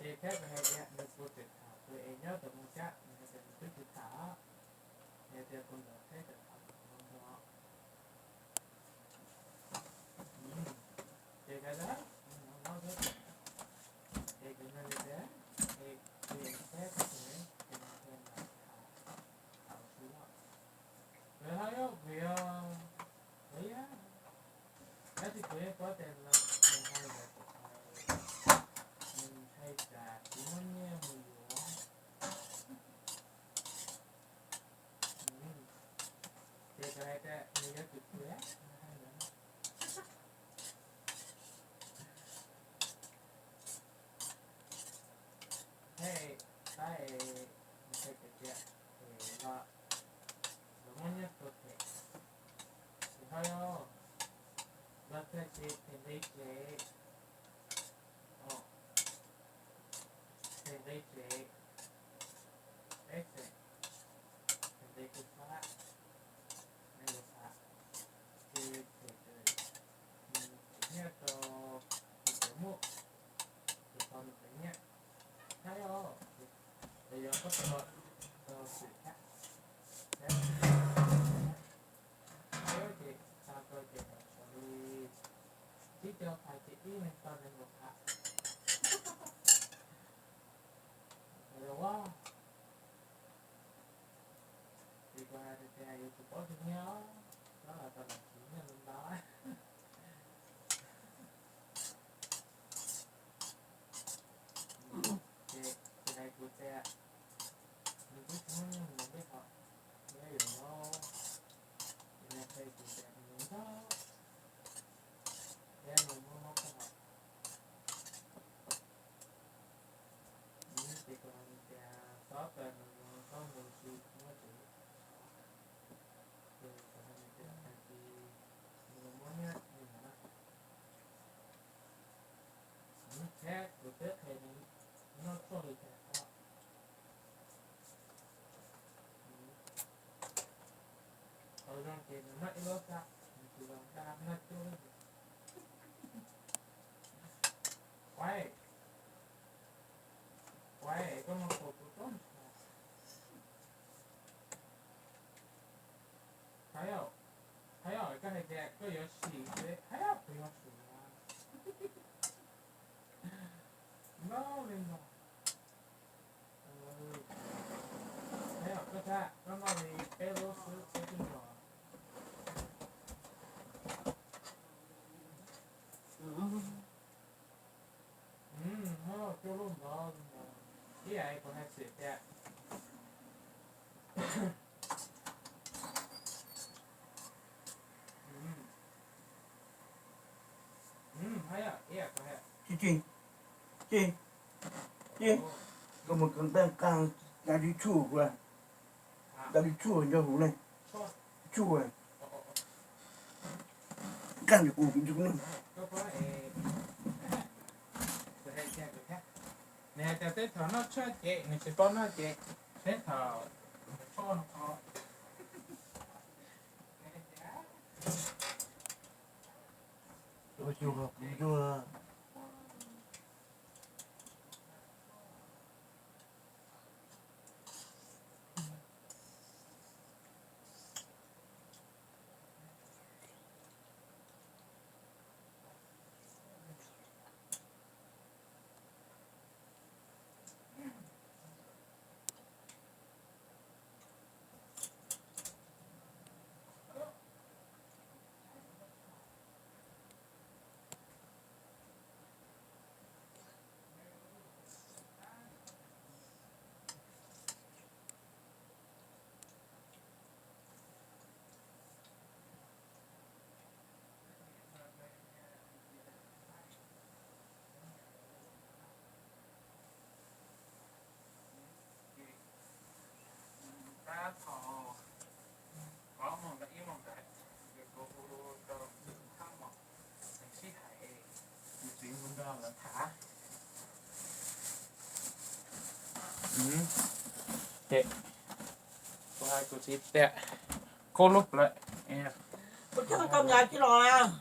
Ces thiab kuv hais tias nws puas tseem tham kuv es nyob tau mus cab, nws hais tias nws twb tsis tham, hais tias tus ntawd thiab tseem tham no no. Ces kav liam, no no xwb. Ces kuv nug nws tias, es kuv thiab koj tus ne, ces nws tias nws tham, tham ua si lawm. Kuv hais yog kuv yog, kuv yog, tab sis kuv yeej paub tias nws hais lus, nws hais tias tsis muaj nyiaj mus yuav. Ces kuv hais tias nws yuav tus twg, nws hais ntawd. Thiab tab nws hais tias, es los, los muab nyiaj rau them. Ces ho yog, los txog ces them nqi tsev, o, them nqi tsev, peb xees, them nqi kuv fab, nqi kuv fab, ces them, them nyiaj rau tus cov muaj, tus tau nws cov nyiaj. Thiab yog, ces yog koj tau, tau xwm thiab, thiab ces tag kawg ces tau xaus li tsib caug phav ces ib leeg tau nees nkaum phav. Yog ua, ces kuv hais tias yus tus paub tus nyiaj, txhob los tau los siv nyiaj ntau ntau. Ces, ces hais kuv tias, nws twb tsis muaj nyiaj mus nrog peb hom, nyob yus no, ces nws qhia kuv tias nws mus nrog, thiab nws muaj mob koj hom. Ces kuv hais tias txhob tas nws mus, txhob mus tsis muaj tsev, ces kuv hais tias tag kis nws muab nyiaj li ntawd na. Thiab kuv twb qhia nws noj tshuaj li cas rau. Thaum zoo ces nws noj ib lub xwb, nws tsis zoo noj cuaj lub. Ua, ua, koj mus qhuas kuv tub ntxhais. Hais, hais koj hais tias koj yuav sim xwb, hais kuv yuav sim na. Npaum li ntawd. Hais koj txhaj koj noj li peb lub xwb, peb lub los. Muab cuaj lub ntawd, ib yam kuv hais xwm tias, Ces, ces, ces, koj mus kov ntaj nqa, nqa lub tshuaj, nqa lub tshuaj nrog huv ne, tshuaj, nqa ntawm kuv, kuv ntshe kuv noj. Nws hais tias teb thaum noj tshuaj ces nws tsis paub noj ces teb thaum noj tshuaj no. Ua cas kuv ntuag. Tham. Ces kuv hais kuv txiv tias khaub lub plawv. Kuv coj koj mlai tsis los.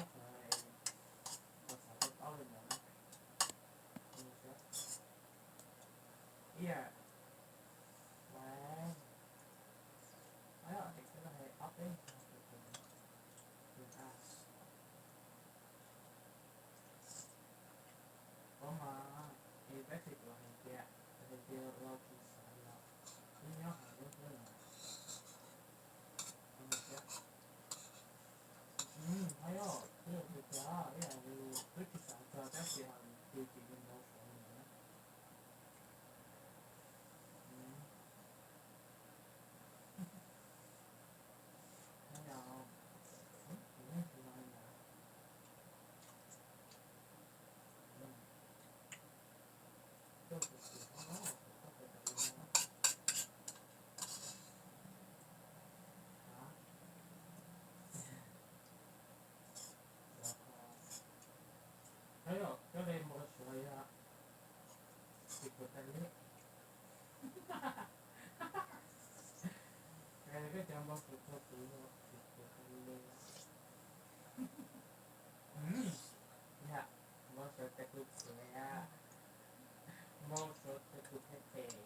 Ua xav tau paub li ntawd na. Ib yam, es koj hais ob peb tus tus a, ua mas es tab sis kuv hais tias, hais tias ua tsis xav los wb nyob hauv lub hlwb no. Hais yog twb ua tiag tiag, ib yam li twb tsis xav txog tab sis ho tus tim li ntawd suav li ntawd na. Koj li npau suav yog tsis khuv tag li. Koj cov npau suav txog kuv yog tsis khuv tag li. Yam, npau suav tag kuv txiv, npau suav tag kuv phem phem.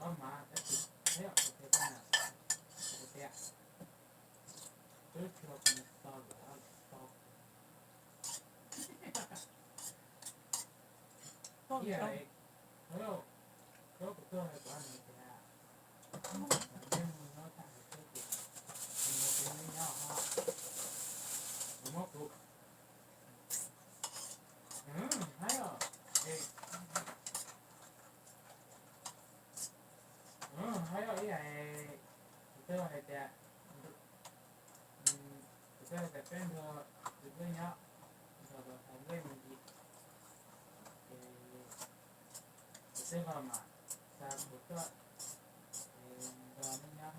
Koj mas tab sis, yog kuv qhia koj na, kuv tias twb tsis tau kuv tau lawm, tau kuv. Ib yam li, koj kuv tuaj hais kuv nws tias, nej mus nyob tag hais xwb ces, mus kuv nyob nyob ho, kuv muab kuv, hais os, hais os ib yam, kuv twb hais tias, kuv twb hais tias peb nrog tus twb nyob, nrog los hais nplej me ntsis, es kuv twb los mas xa kuv tuaj, es nrog nej nyob.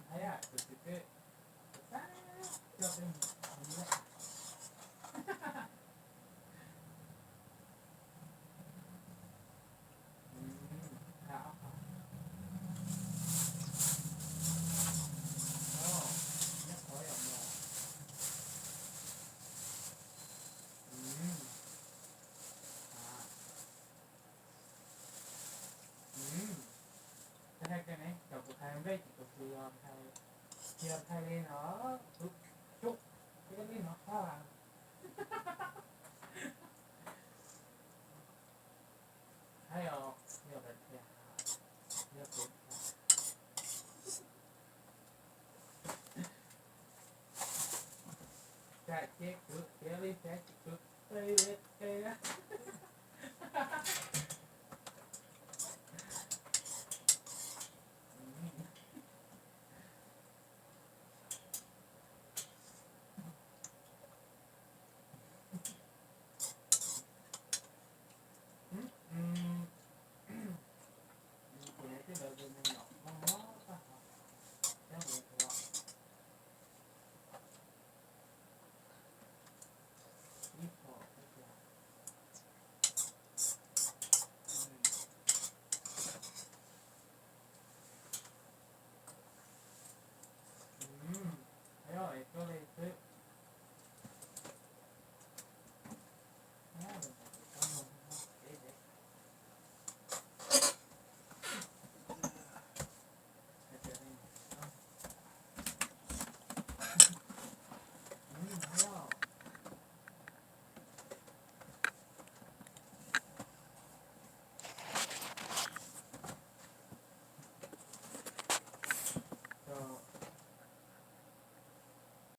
Hais yam kuv tus twb, kuv xav coj peb mus nyob. Hais tias ne, kom kuv hais nplej ces kuv tsis yog hais, tsis yog hais li no, kuv xyuv, kuv li no hais. Hais os, yog lawv tias, yog kuv tias, tsam ces kuv tiav li cas ces kuv qe li qe na.